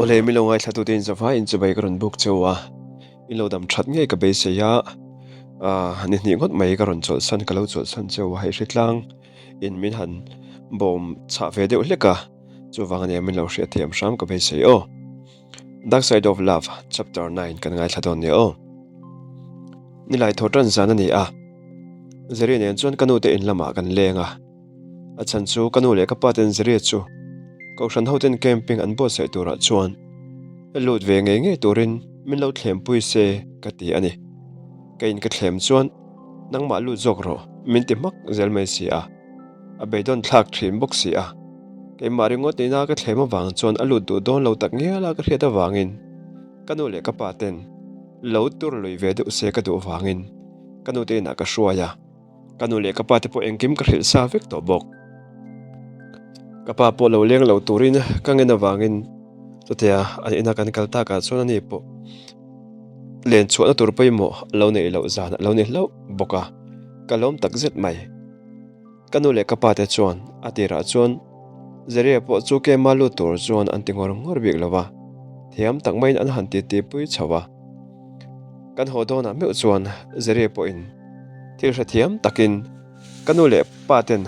Awle min lo ngaithla tute in zavai in chibai ka rawn buk cheu a, in lo dam that ngei ka beisei a, ah ni hnih ngawt mai ka rawn chawlhsan ka lo chawlhsan cheu a hei hritlang in min han bawm chhah ve deuh hlek a, chuvang ania min lo hriat thiam hram ka beisei aw. Dark Side of Love Chapter 9 kan ngaithla dawn nia aw. Nilai thaw tan zan a ni a, Zeri nen chuan ka nu te in lamah kan leng a, a chhan chu ka nu leh ka pa ten Zeri chu Kohhran ho ten camping an buatsaih turah chuan lut ve ngei ngei turin min lo thlem pui se ka ti a ni. Ka in ka thlem chuan nangmah lut zawk rawh min ti hmak zel mai si a. A beidawn thlak thin bawk si a, keimah ringawt nihna ka thlem avang chuan a lut duh dawn lo tak ngial a ka hriat avangin ka nu leh ka pa ten lo tur lui ve deuh se ka duh vangin ka nu te inah ka hruai a, ka nu leh ka pa te pawh engkim ka hrilh sa vek tawh bawk. Ka pa pawh lo leng lo turin ka ngen avangin chutia an ina kan kal takah chuan ani pawh len chhuahna tur pawimawh a lo neih loh zan a lo ni hlauh bawk a, ka lawm takzet mai. Ka nu leh ka pa te chuan a tirah chuan Zeria pawh chu kema lut tur chuan an ti ngawr ngawr bik lo va, thiam tak maiin an han titi pui chho a. Kan haw dawnah meuh chuan Zeria pawhin thil hrethiam takin ka nu leh pa ten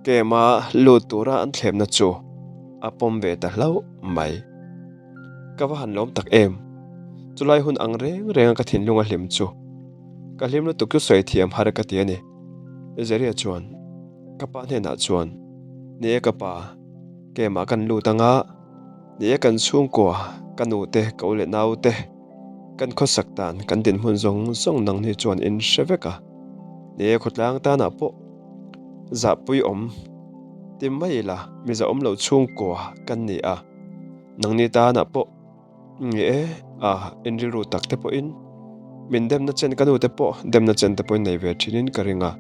kema lut tura an thlemna chu a pawm ve ta hlauh mai. Ka va han lawm tak em! Chulai hun ang reng renga ka thinlung a hlim chu ka hlim lutuk chu sawi thiam har ka ti a ni. Zeria chuan ka pa hnenah chuan, Ni e ka pa, kemah kan lut anga, ni e kan chhungkua, ka nu te, ka u leh nau te, kan khawsak dan, kan dinhmun zawng zawng nang ni chuan in hre vek a, ni e khawtlang tanah pawh zahpui awm ti mai ila, miza awm lo chhungkua kan ni a, nangni tanah pawh. Nge e, a en rilru tak te pawhin min demna chen ka nu te pawh demna chen te pawhin nei ve thinin ka ring a.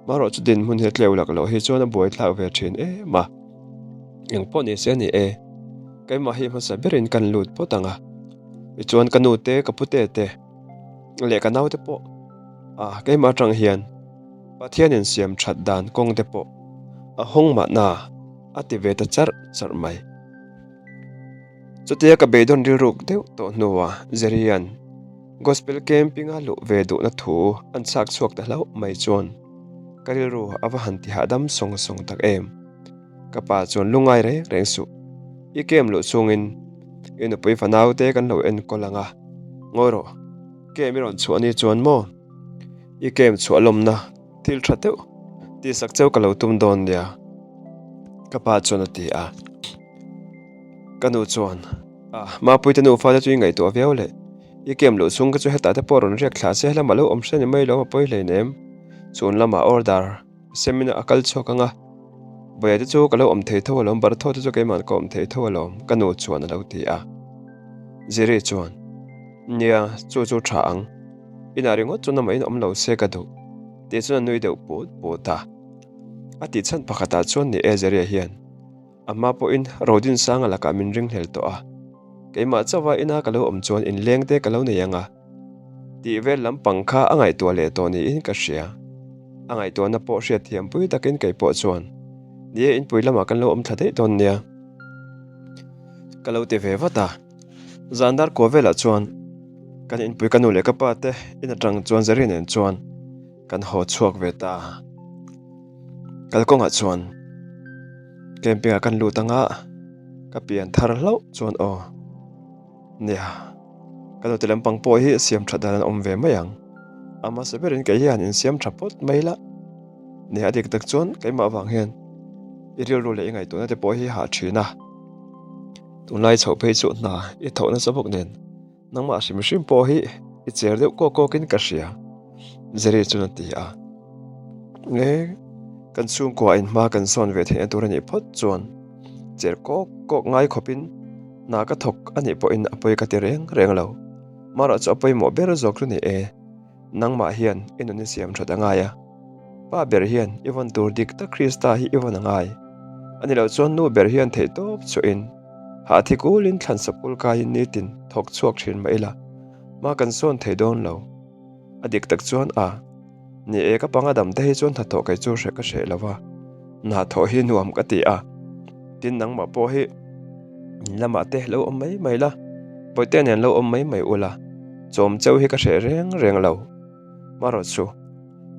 Marawh chu dinhmun hi a tleu lak loh hi chuan a buai thlak ve thin em a. Eng pawh ni se ni e, keimah hi hmasa berin kan lut phawt ang a. Tichuan ka nu te, ka pute te leh ka naute pawh a keimah atang hian Pathianin siam that dan kawng te pawh a hawng mahna a ti ve ta charh charh mai. Chutia ka beidawn rilruk deuh tawh hnuah Jerry-a'n Gospel Camping-a luh ve duhna thu an chhak chhuak ta hlauh mai chuan ka rilru a va han ti hahdam sawng sawng tak em. Ka pa chuan lungai reng reng suh. I camp luh chungin i nupui fanau te kan lo enkawl ang a, ngawi rawh, camp i rawn chhuah ni chuan maw? I camp chhuah lawmna thil tha deuh tihsak cheu ka lo tum dawn nia, ka pa chuan a ti a. Ka nu chuan, A, Mapuite nu fate chu i ngaihtuah viau le. I kem luh chhung ka chu hetah te pawh rawn riak thla che, helamah lo awm hre ni mai lo a pawi hleinem. Chhun lamah order seminar a kal chhuak ang a, Bawia te chu ka lo awm thei tho alawm, Bartho te chu keimah ka awm thei tho alawm, ka nu chuan a lo ti a. Ziri chuan, Nia, chu chu tha ang. Inah ringawt chuan amah in awm lo se ka duh, tih chuan a nui deuh put put a. A tih chhan pakhatah chuan ni e Zeria hian, A hma pawhin Rodinsanga lakah min ringhlel tawh a, keimah chauha ina ka lo awm chuan inleng te ka lo nei ang a, tih vel lampang kha a ngaihtuah leh tawh niin ka hria. A ngaihtuahna pawh hriatthiam pui takin kei pawh chuan, Ni e, inpui lamah kan lo awm thla daih dawn nia, ka lo ti ve vat a. Zan dar kua velah chuan kan inpui ka nu leh ka pa te in atang chuan Zari nen chuan kan haw chhuak ve ta. Kalkawngah chuan camping ah kan lut anga ka pian thar hlauh chuan aw nia ka nute lampang pawh hi siam that dan an awm ve mai ang a hmasa berin kei hian insiam tha phawt mai la nia a dik tak chuan keimah avang hian i rilru leh i ngaihtuahna te pawh hi hah thin a tunlai chhoh phei chu hna i thawh nasa bawk nen. Nangmah hrim hrim pawh hi i cher deuh kawk kawkin ka hria, Jerry chuan a ti a. Nge, kan chhungkua in hma kan sawn ve theihna tur a nih phawt chuan cher kawk kawk ngai khawpin hna ka thawk a nih pawhin a pawi ka ti reng reng lo. Marawh chu a pawimawh ber zawk chu ni e. Nangmah hian i nun i siam that a ngai a, pa ber hian i vawn tur dik tak Krista hi i vawn a ngai. A ni loh chuan nu ber hian theih tawp chhuahin hah thi kulin thlan sapul kaiin nitin thawk chhuak thin mah ila, hma kan sawn thei dawn lo. A dik tak chuan a, ni e ka panga dam te hi chuan hnathawh kei chu hreh ka hreh lo va, hnathawh hi nuam ka ti a, tin nangmah pawh hi. In lamah te lo awm mai mai la, Bawihtea nen lo awm mai mai ula, chawm cheu hi ka hreh reng reng lo. Marawh chu,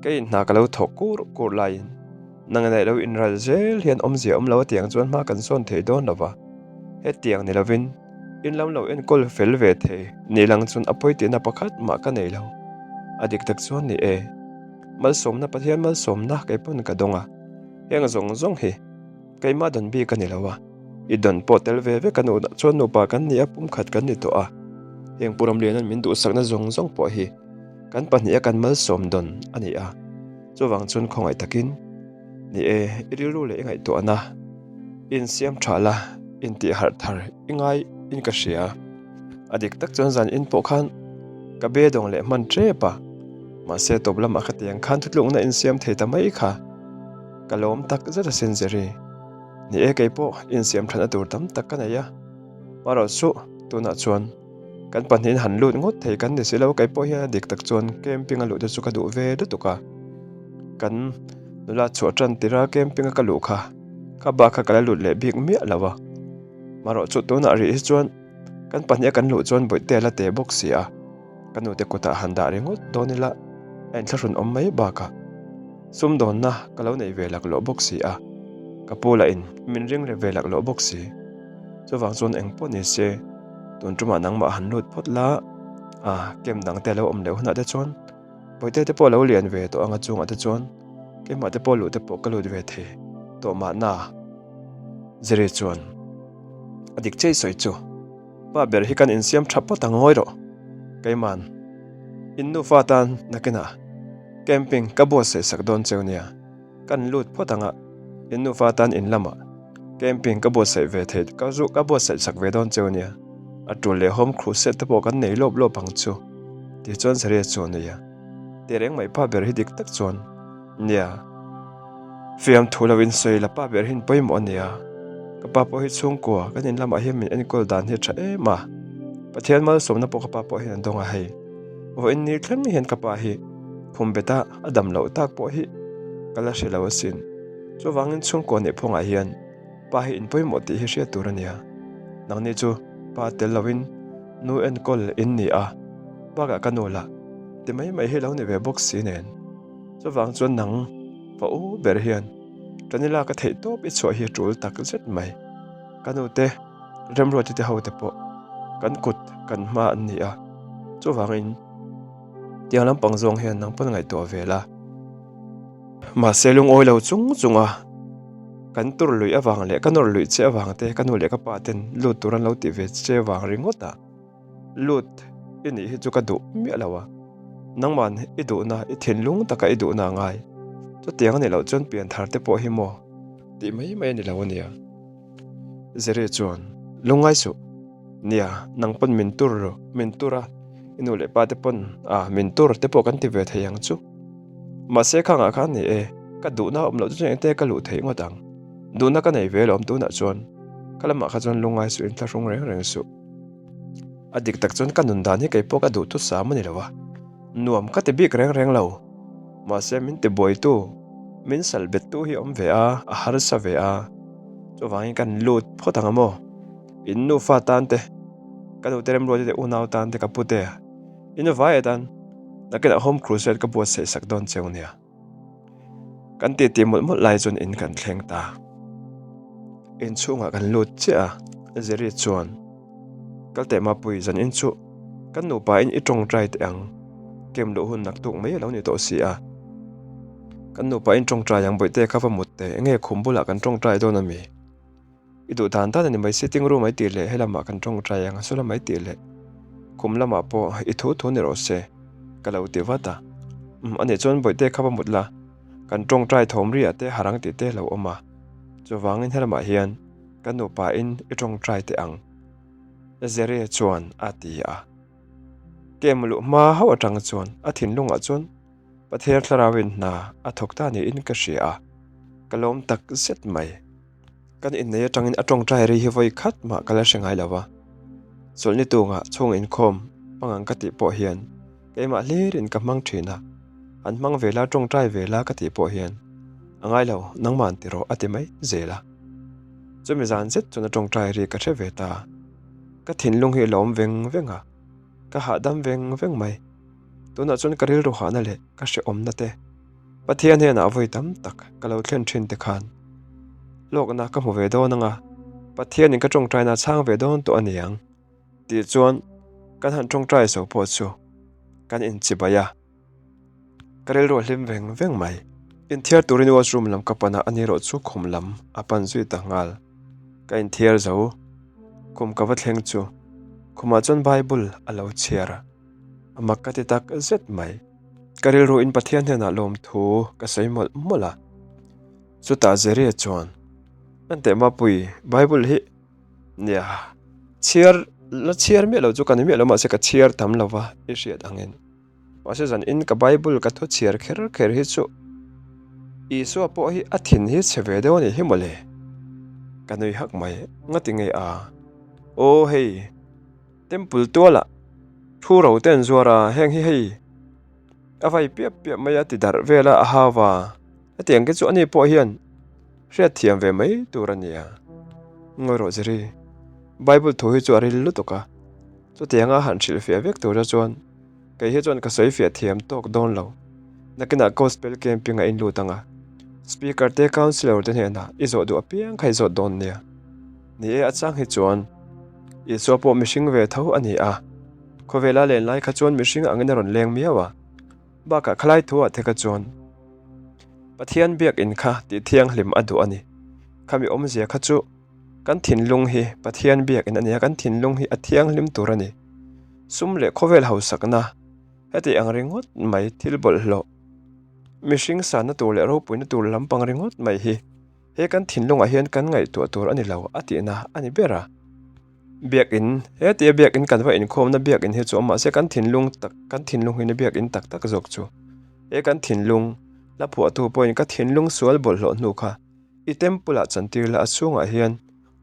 kei in hna ka lo thawk kur kur laiin nang enaih lo inral zel hian awmzia awm lo atiang chuan hma kan sawn thei dawn lo va, hetiang ni lovin in lam lo enkawl fel ve thei ni lang chuan a pawi tihna pakhat mah ka nei lo. A dik tak chuan ni e, malsawmna Pathian malsawmna kei pawn ka dawng a, heng zawng zawng hi. Keimah dawn bik a ni lo a, i dawn pawh tel ve vek a nu chuan nupa kan ni a, pumkhat kan ni tawh a. Heng Pu Ramliana'n min duhsakna zawng zawng pawh hi kan pahniha kan malsawm dawn a ni a, chuvang chuan khawngaih takin, Ni e, i rilru leh i ngaihtuahna i insiam tha la, intih harh thar i ngai in ka hria. A dik tak chuan zan in pawh khan ka be dawng leh hman tep a, mahse tawp lamah khatiang khan thutlukna insiam thei ta mai kha. Ka lawm tak zet asin Jerry. Ni e kei pawh insiam thatna tur tam tak ka nei a, marawh chu tunah chuan kan pahnihin han lut ngawt thei kan ni si lo, kei pawh hian a dik tak chuan camping a luh te chu ka duh ve lutuk a, kan nula chhuah tan tir a camping a ka luh kha ka bak kha ka la lut leh bik miah lo a, marawh chu tunah rih hi chuan kan pahnih a kan luh chuan bawihte a la te bawk si a. Ka nute kutah han dah ringawt dawn ila a inthlahrun awm mai bakah sumdawnna ka lo nei ve laklawh bawk si a, ka pu lahin min ring leh ve laklawh bawk si. Chuvang chuan eng pawh ni se tun tumah nangmah han lut phawt la, a camp dang te a lo awm leh hunah te chuan Bawihte te pawh a lo lian ve tawh ang a chungah te chuan keimah te pawh luh te pawh ka lut ve thei tawh mahna Ziri chuan a dik chei sawi chu. Pa ber hi kan insiam tha phawt ang ngawi rawh. Keiman, in nufa tan nakinah camping ka buatsaih sak dawn cheu nia. Kan lut phawt ang a, in nufa tan in lamah camping ka buatsaih ve thei ka zu ka buatsaih sak ve dawn cheu nia. A tul leh home crusade te pawh kan nei lawp lawp ang chu. Tichuan Zariah chu a nui a. Tehreng mai pa ber hi dik tak chuan nia. Fiamthu lo in sawi la pa ber hian pawimawh a nia. Ka pa pawh hi chhungkua kan in lamah hian min enkawl dan hi a tha em a. Pathian malsawmna pawh ka pa pawh hian a dawng a hei. Vawiin ni thleng hian ka pa hi khum bet a a dam loh tak pawh hi ka la hre lo asin. Chuvangin chhungkua neih phawngah hian pa hi in pawimawh tih hi hriat tur a nia. Nangni chu pa tel loin nu enkawl in ni a, bakah ka nu lah ti mai mai hi lo ni ve bawk si nen. Chuvang chuan nang fa u ber hian Tanila ka theih tawp i chhuah hi a tul tak zet mai. Ka nu te, Remruati te ho te pawh kan kut kan hma an ni a, chuvangin tiang lampang zawng hian nang pawn ngaihtuah ve la. Mahse lungawi lo chung chunga kan tur luih avang leh ka nawr luih che avang te ka nu leh ka pa ten lut tur an lo tih ve che vang ringawt a. Lut i nih hi chu ka duh miah lo a, nangman i duhna, i thinlung taka i duhna a ngai. Chutiang a nih loh chuan pianthar te pawh hi maw tih mai mai a ni lo a nia. Zeri chuan, Lungngai suh, nia, nang pawn min tur ru, min tur a, i nu leh pa te pawn a, min tur te pawh kan ti ve thei ang chu. Mahse khangah khan ni e, ka duhna awm loh chu engte ka luh theih ngawt ang. Duhna ka nei ve alawm tunah chuan, ka lamah kha chuan lungngai suh inthlahrung reng reng suh. A dik tak chuan ka nun dan hi kei pawh ka duh thusam a ni lo a, nuam ka ti bik reng reng lo. Mahse min ti buaitu, min sal bettu hi a awm ve a, a harsa ve a. Chuvangin kan lut phawt ang a maw? In nufa tan te, ka nute remruati te unau tan te ka pu te, in vai atan nakinah home crusade ka buatsaih sak dawn cheu nia. Kan titi mawlh mawlh lai chuan in kan thleng ta. In chhungah kan lut chiah a, Jerry chuan, Kal teh Mapui, zan in chu kan nupa in i tawngtai teh ang, kem luh hun naktuk mai a lo ni tawh si a. Kan nupa in tawngtai ang bawihte kha va mut teh, enge khum bulah kan tawngtai dawn a mi? I duh dan dan a ni mai, sitting room ai tih leh helamah kan tawngtai ang a saw lamah i tih leh khum lamah pawh i thu thu ni rawh se ka lo ti vat a. Umm anih chuan bawihte kha va mut la, kan tawngtai thawm riah te harang tih te lo awm a, chuvangin helamah hian ka nupa in i tawngtai teh ang Zere chuan a ti a. Kem luh hma hauh atang chuan a thinlungah chuan Pathian thlarauin hna a thawk ta niin ka hria a, ka lawm tak zet mai. Kan innei atangin a tawngtai ri hi vawi khat mah ka la hre ngai lo va. Chawlhni tungah chhung inkhawm hmang ang ka tih pawh hian keimah hlirin ka hmang thin a, an hmang ve la tawngtai ve la ka tih pawh hian a ngai lo nangman ti rawh a ti mai zel a. Chumi zan zet chuan a tawngtai ri ka hre ve ta. Ka thinlung hi a lawm veng veng a, ka hahdam veng veng mai. Tunah chuan ka rilru hahna leh ka hrehawmna te Pathian hnenah vawi tam tak ka lo thlen thin te khan hlawkna ka hmu ve dawn anga Pathianin ka tawngtaina a chhang ve dawn tawh a ni ang tih chuan kan han tawngtai zo pawh chu kan inchibai a. Ka rilru a hlim veng veng mai. Inthiar turin washroom lam ka pan a, ani erawh chu khum lam a pan zui ta nghal. Ka inthiar zo, khum ka va thleng chu khumah chuan Bible a lo chhiar a, a mak ka ti tak zet mai. Ka rilru in Pathian hnenah lawmthu ka sawi mawlh mawlh a. Chutah Zeria chuan, Enteh Mapui, Bible hi nia chhiar la chhiar miah lo chu ka ni miah lo mahse ka chhiar tam lo va i hriat angin. Mahse zan in ka Bible ka thu chhiar kher kher hi chu Isua pawh hi a thin hi chhe ve deuh a nih hi mawle. Ka nui hak mai, ngati nge a? Aw hei, Temple tualah thu ro te an zuar a, heng hi hei a vai piap piap mai a ti darh vel a, a hau va. Hetiang te chu ani pawh hian hriat thiam ve mai tur a nia. Ngawi rawh Jerry, Bible thu hi chu a ril lutuk a, chutianga han hrilhfiah vek tur te chuan kei hi chuan ka sawi fiah thiam tawk dawn lo. Nakinah Gospel Camping a inlut ang a, Speaker te Councillor te hnenah i zawh duh apiang kha i zawt dawn nia. Ni e, a chang hi chuan Isua pawh mihring ve tho a ni a, khawvela len lai kha chuan mihring angin a rawn leng miau a, bakah khalai thu ah te kha chuan Pathian biakin kha tih thianghlim a duh a ni. Khami awmzia kha chu kan thinlung hi Pathian biakin a ni a, kan thinlung hi a thianghlim tur a ni. Sum leh khawvel hausakna heti ang ringawt mai thil bawlhhlawh, mihring sanna tur leh ropuina tur lampang ringawt mai hi he kan thinlungah hian kan ngaihtuah tur a ni lo a tihna a ni ber a. Biakin, hetia biakin kan va inkhawmna biakin hi chu mahse kan thinlung tak, kan thinlung hi ni biakin tak tak zawk chu. He kan thinlung, hla phuahtu pawhin ka thinlung sual bawlhhlawh hnu kha i temple ah chantir la a chhungah hian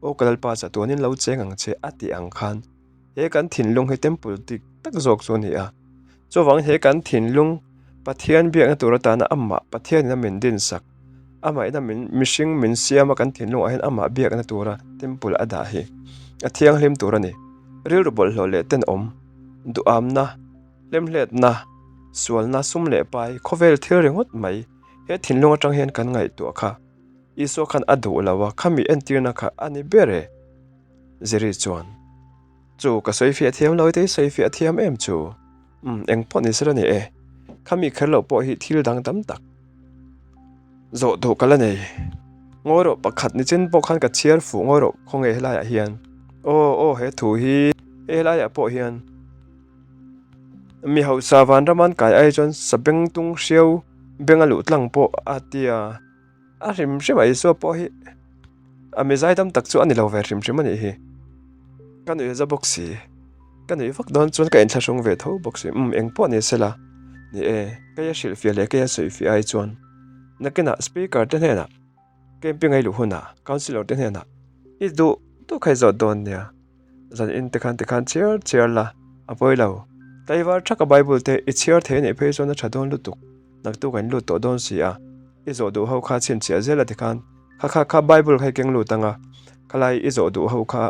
aw ka Lalpa chatuanin lo cheng ang che a tih ang khan he kan thinlung hi temple dik tak zawk chu a ni a. Chuvangin he kan thinlung Pathian biakna tur atana amah Pathianin a min dinsak, amah ina min mihring min siama kan thinlungah hian amah biakna tura temple a dah hi a thianghlim tur a ni. Rilru bawlhhlawh leh tenawm, duhamna, hlemhletna, sualna, sum leh pai, khawvel thil ringawt mai he thinlung atang hian kan ngaihtuah kha Isua khan a duh lo a, khami entirna kha a ni ber e. Ziri chuan. Chu ka sawi fiah thiam lo i te i sawi fiah thiam em chu? Umm eng pawh ni sela ni e, khami kher loh pawh hi thil dang tam tak zawh duh ka la nei. Ngawi rawh pakhat ni chen pawh khan ka chhiar fuh ngawi rawh khawnge helaiah hian. Aw aw he thu hi hei helaiah pawh hian mi hausa vanram an kai ai chuan sabengtung hriau benga luh tlang pawh a tia. A hrim hrim a Isua pawh hi a mizai tam tak chu a ni lo ve hrim hrim a nih hi. Ka nuih za bawk si. Ka nuih vak dawn chuan ka inthlahrung ve tho bawk si. Umm eng pawh ni sela. Ni e, kei a hrilhfiah leh kei a sawifiah ai chuan nakinah speaker te hnenah camping a i luh hunah councillor te hnenah i duh duh kha i zawt dawn nia. Zan in te khan ti khan chhiar chhiar la, a pawi lo. Tlaivar thaka Bible te i chhiar thei a nih phei chuan a tha dawn lutuk. Naktuk an lut tawh dawn si a, i zawh duh ho kha chhinchhiah zel a tikhan kha kha kha Bible kha i keng lut anga, khalai i zawh duh ho kha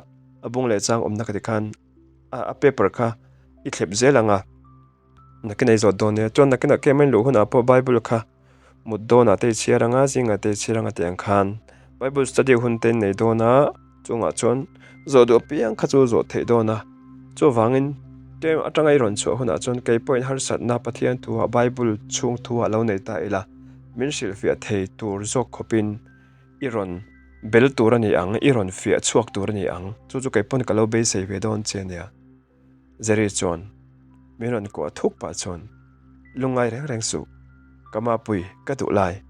a bung leh chang awmna ka tikhan a a paper kha i thlep zel anga, nakin a i zawt dawn nia. Chuan nakinah kem a in luh hunah pawh Bible kha mut dawnah te i chhiar anga, zingah te i chhiar anga tih ang khan Bible study hun te in nei dawn a. Chungah chuan zawh duh apiang kha chu zawh theih dawn a, chuvangin tlem atanga i rawn chhuah hunah chuan kei pawhin harsatna Pathian thuah Bible chhung thuah lo nei ta ila, min hrilhfiah thei tur zawk khawpin i rawn bel tur a ni ang, i rawn fiah chhuak tur a ni ang, chu chu kei pawn ka lo beisei ve dawn che nia. Jerry chuan min rawn kuah thuk pah chuan, Lungngai reng reng suh, ka mapui ka duh lai.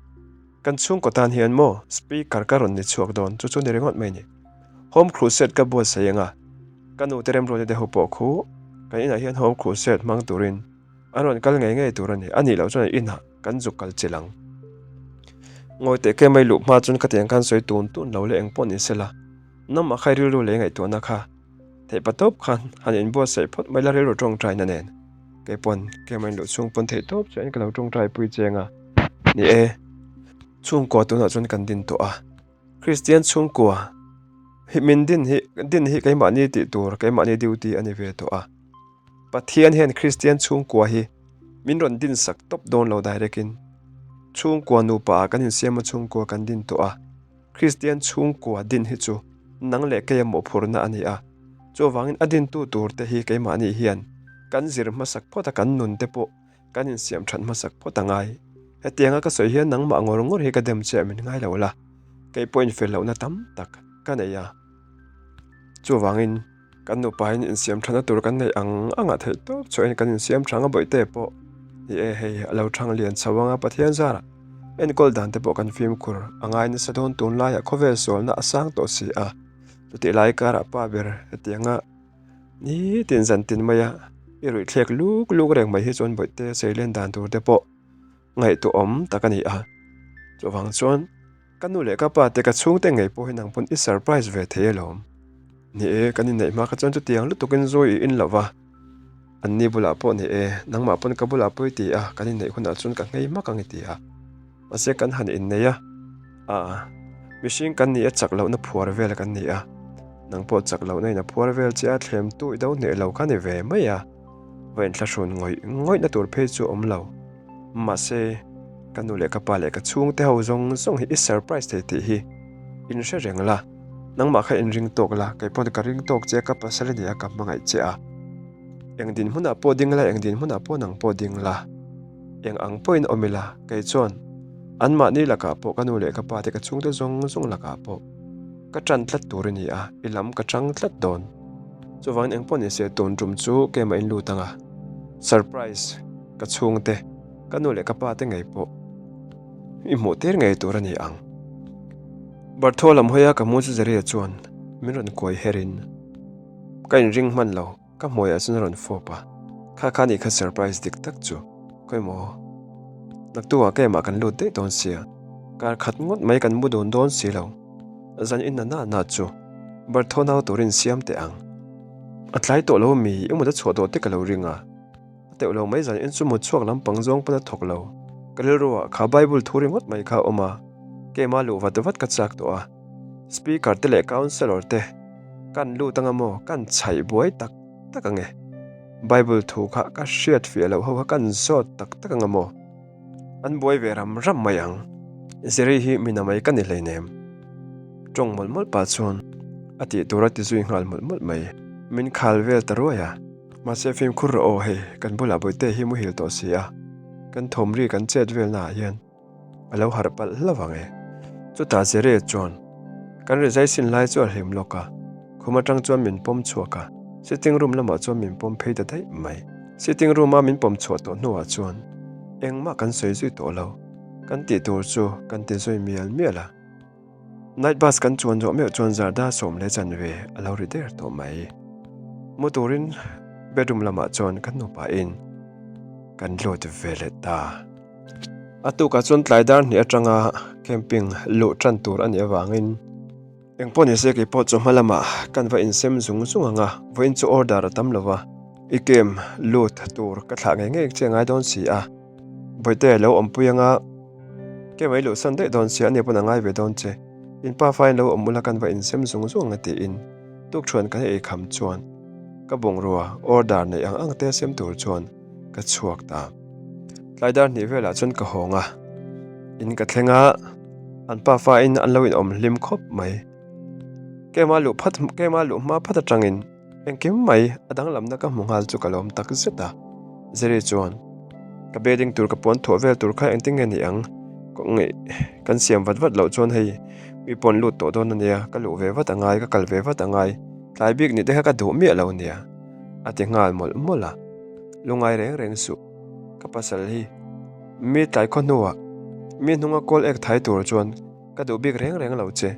Kan chhungkaw tan hian maw speaker ka rawn ni chhuak dawn chu chu ni ringawt mai ni. Home crusade ka buatsaih anga ka nute remruati te ho pawh khu kan inah hian home crusade hmang turin an rawn kal ngei ngei tur a ni. A nih loh chuan inah kan zuk kal chilh ang. Ngawi teh ke mai luh hma chuan khatiang khan sawi tun tun lo leh engpawh ni sela namah kha i rilru lei ngaihtuahna kha Theihpa tawp khan han inbuatsaih phawt mai la rilru tawngtaina nen. Kei pawn keimah in luh chhung pawn theih tawp chuan ka lo tawngtai pui cheng a. Ni e, chhungkua tunah chuan kan din tawh a. Kristian chhungkua. Hi min din hi din hi keimahni tih tur keimahni duty a ni ve tawh a. Pathian hian Kristian chhungkua hi min rawn din sak tawp dawn lo direct in. Chhungkua nupa ah kan insiam a chhungkua kan din tawh a. Kristian chhungkua din hi chu nang leh keia mawhphurhna a ni a. Chuvangin a dintu tur te hi keimahni hian kan zir hmasak phawt a kan nun te pawh Kan insiam that hmasak phawt a ngai. Hetianga ka sawi hian nangmah ngawr ngawr hi ka dem che a min ngai lo la, kei pawh infel lohna tam tak ka nei a. Chuvangin, kan nupain insiam thatna tur kan neih ang angah theih tawp chhuahin kan insiam thang a bawihte pawh ni e, hei a lo thang lian chho anga Pathian zarah enkawl dan te pawh kan fimkhur a ngai nasa dawn tunlaiah khawvel sualna a sang tawh si a, chutih lai karah pa ber hetianga Ni tin zan tin mai a, i ruih thlek luk luk reng mai hi chuan bawihte seilen dan tur te pawh ngaihtuahawm tak a ni a. Chuvang chuan ka nu leh ka pa te ka chhungte ngei pawh hi nang pawn i surprise ve thei alawm. Ni e, kan inneih hma kha chuan chutiang lutukin zawi i in lo va, anni bulah pawh ni e, nangmah pawn ka bulah pawh i ti a, kan inneih hunah chuan ka nghei hmak ang i ti a. Mahse kan han innei a, aa, mihring kan ni a chak lohna phuar vel kan ni a, nang pawh chak lohna in a phuar vel che a thlem tu i do hneh lo kha ni ve mai a, va inthlahrun ngawih ngawihna tur phei chu awm lo. Mahse, ka nu leh ka pa leh ka chhungte ho zawng zawng hi i surprise thei tih hi in hre reng la, nangmah kha in ring tawk la, kei pawn ka ring tawk che a, ka pasal i ni a, ka hmangaih che a. Eng dinhmunah pawh ding la, eng dinhmunah pawh nang pawh ding la. Eng ang pawhin awm ila, kei chuan anmahni lakah pawh ka nu leh ka pa te ka chhungte zawng zawng lakah pawh ka ṭan tlat tur i ni a, i lam ka ṭang tlat dawn. Chuvangin eng pawh nise tun ṭum chu keimah in lut anga surprise ka chhungte, ka nu leh ka pa te ngei pawh i hmuh tir ngei tur a ni ang. Bartho lam hawia ka mu chu Zeria chuan min rawn kuai herin ka inring hman lo. Ka hmuaiah chuan a rawn fawp a, kha kha nih kha surprise dik tak chu, khawi maw? Naktuah ka emah kan lut daih dawn sia, kar khat ngawt mai kan mu dun dawn si lo, zan in na na chu Bartho nau turin siam teh ang. A tlai tawh lo mi, i mut a chhuah tawh te ka lo ring a, a teuh lo mai zan in chu mut chhuak lampang zawng pawn a thawk lo, ka rilruah kha Bible thu ringawt mai kha a awm a, keimah luh vat vat ka chak tawh a. Speaker te leh Councillor te kan lut anga maw kan chhaih buai tak tak ange. Bible thu kha ka hriat fiah loh ho kha kan zawt tak tak anga maw. An buai ve ram ram mai ang. Ziri hi mina mai ka ni hleinem. Tawng mawlh mawlh pah chuan a tih tur a ti zui nghal mawlh mawlh mai. Min khal vel ta ruai a. Mahse fimkhur rawh aw hei kan bulah bawihte hi muhil tawh si a. Kan thawmri kan chet velnaah hian. A lo harh palh hlauh ang e. Chutah Zere chuan kan rizai sin lai chu a hlim lawk a, khum atang chuan min pawm chhuak a, sitting room lamah chuan min pawm phei ta daih mai. Sitting room a min pawm chhuah tawh hnuah chuan engmah kan sawi zui tawh lo, kan tih tur chu kan ti zui mial mial a. Night bus kan chuan zawh meuh chuan Zarda sawm leh chanve a lo ri der tawh mai. Mu turin bedroom lamah chuan kan nupain kan lut ve leh ta. A tukah chuan tlai dar hnih atanga camping luh tan tur a nih avangin engpawh ni se keipawh chawhma lamah kan va insem zung zung ang a, vawiin chu order a tam lo va, i camp lut tur ka thlah ngei ngei che ngai dawn si a, bawihte lo awmpui anga camp a i luhsan daih dawn si a ni pawn a ngai ve dawn che, in pa fain lo awm ula kan va insem zung zung ang a tiin tukṭhuan kan eikham chuan ka bungrua order neih ang ang te sem tur chuan ka chhuak ta. Tlai dar hnih velah chuan ka hawng a, in ka thleng a, an pa fa in an lo in awm hlim khawp mai. Keimah luh phat keimah luh hma phat atangin engkim mai a danglamna ka hmu nghal chu ka lawm tak zet a. Zeri chuan ka bedding tur ka puan thuah vel tur kha engtin nge ni ang kawngih kan siam vat vat loh chuan hei mi pawn lut tawh dawn ania ka luh ve vat angai ka kal ve vat angai tlai bik nih te kha ka duh miah lo ania a ti nghal mawlh mawlh a. Lungai reng reng suh. Ka pasal hi mi tlai khaw hnuah mi hnunga kawl ek thai tur chuan ka duh bik reng reng lo che.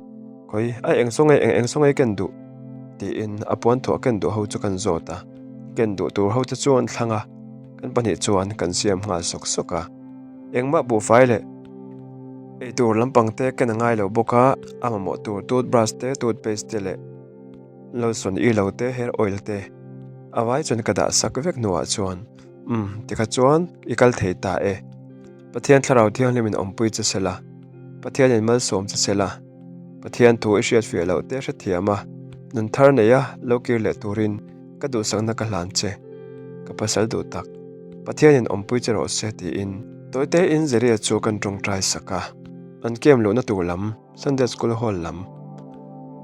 Khawi a eng saw nge eng eng saw nge ken duh? tiin a puan thuah ken duh ho chu kan zawt a. Ken duh tur ho te chuan thlang a, kan pahnih chuan kan siam nghal sawk sawk a. Engmah buhfai leh eitur lampang te ken a ngai lo bawk a, a mamawh tur toothbrush te, toothpaste te leh Lotion i lo te, hair oil te a vai chuan ka dah sak vek hnuah chuan umm tikha chuan i kal thei ta e. Pathian thlarau thianghlim in awmpui che sela, Pathian in malsawm che sela. Pathian thu i hriat fiah loh te hrethiam a, nun thar neia lo kir leh turin ka duhsakna ka hlan che. Ka pasal duh tak, Pathianin awmpui che rawh se tiin tawitein Zeria chu kan tawngtai sak a, an kem luhna tur lam Sunday School Hall lam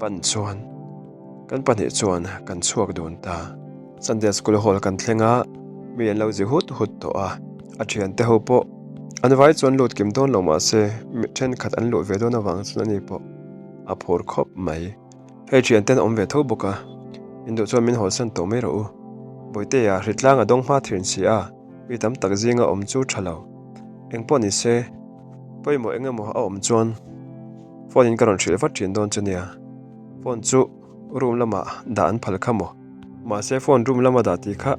pan chuan kan pahnih chuan kan chhuak dun ta. Sunday School Hall kan thleng a, mi an lo zi hut hut tawh a, a thiante ho pawh an vai chuan lut kim dawn lo mah se mi thenkhat an luh ve dawn avang chuan ani pawh a phur khawp mai. Hei thiante an awm ve tho bawk a, induh chuan min hawlsan tawh mai rawh u. Bawihtea hritlang a dawng hma thin si a, mi tam tak zinga awm chu tha lo. Engpawh ni se, pawimawh eng emaw a awm chuan phone in ka rawn hrilh vat thin dawn chu nia. Phone chu room lamah dah an phal kha maw? Mahse phone room lama dah tih kha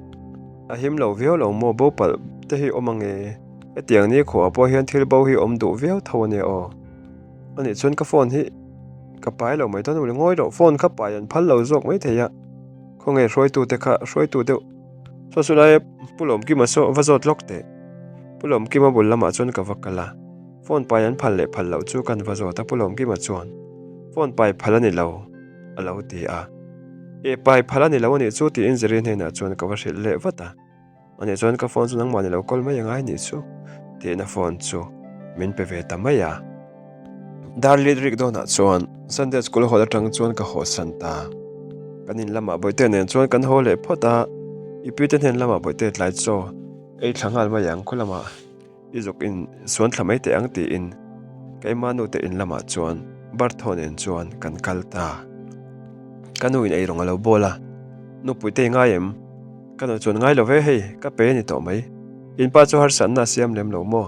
a him lo viau lo maw? Bo palh te hi awm ange. Hetiang ni khuaah pawh hian thil bo hi awm duh viau tho a nia aw. Anih chuan ka phone hi ka pai lo mai dawn a ngawi loh phone kha pai an phal lo zawk mai thei a khawnge hruaitu te kha hruaitu deuh saw chu lai Pu Lawmkima saw va zawt lawk teh Pu Lawmkima bul lamah chuan ka va kal a phone pai an phal leh phal loh chu kan va zawt a Pu Lawmkima chuan phone pai phal a ni lo a lo ti a e pai phal a ni lo anih chu tiin Ziri hnenah chuan ka va hrilh leh vat a. Ani chuan ka phone chu nangmah ni lo call mai angai nih chu tiin a phone chu min pe ve ta mai a. Darlit rik dawnah chuan Sunday school hall atang chuan ka haw san ta. Kan in lamah bawihte nen chuan kan haw leh phawt a, i pi te hnen lamah bawihte tlai chaw ei thla nghal mai ang khaw lamah. I zuk in suan thla mai teh ang tiin keimah nu te in lamah chuan Bartho nen chuan kan kal ta. Ka nu in eirawng a lo bawl a, Nupui te i ngai em? Ka nu chuan ngai lo ve hei, ka pe a ni tawh mai. In pa chu harsatna a siam lem lo maw?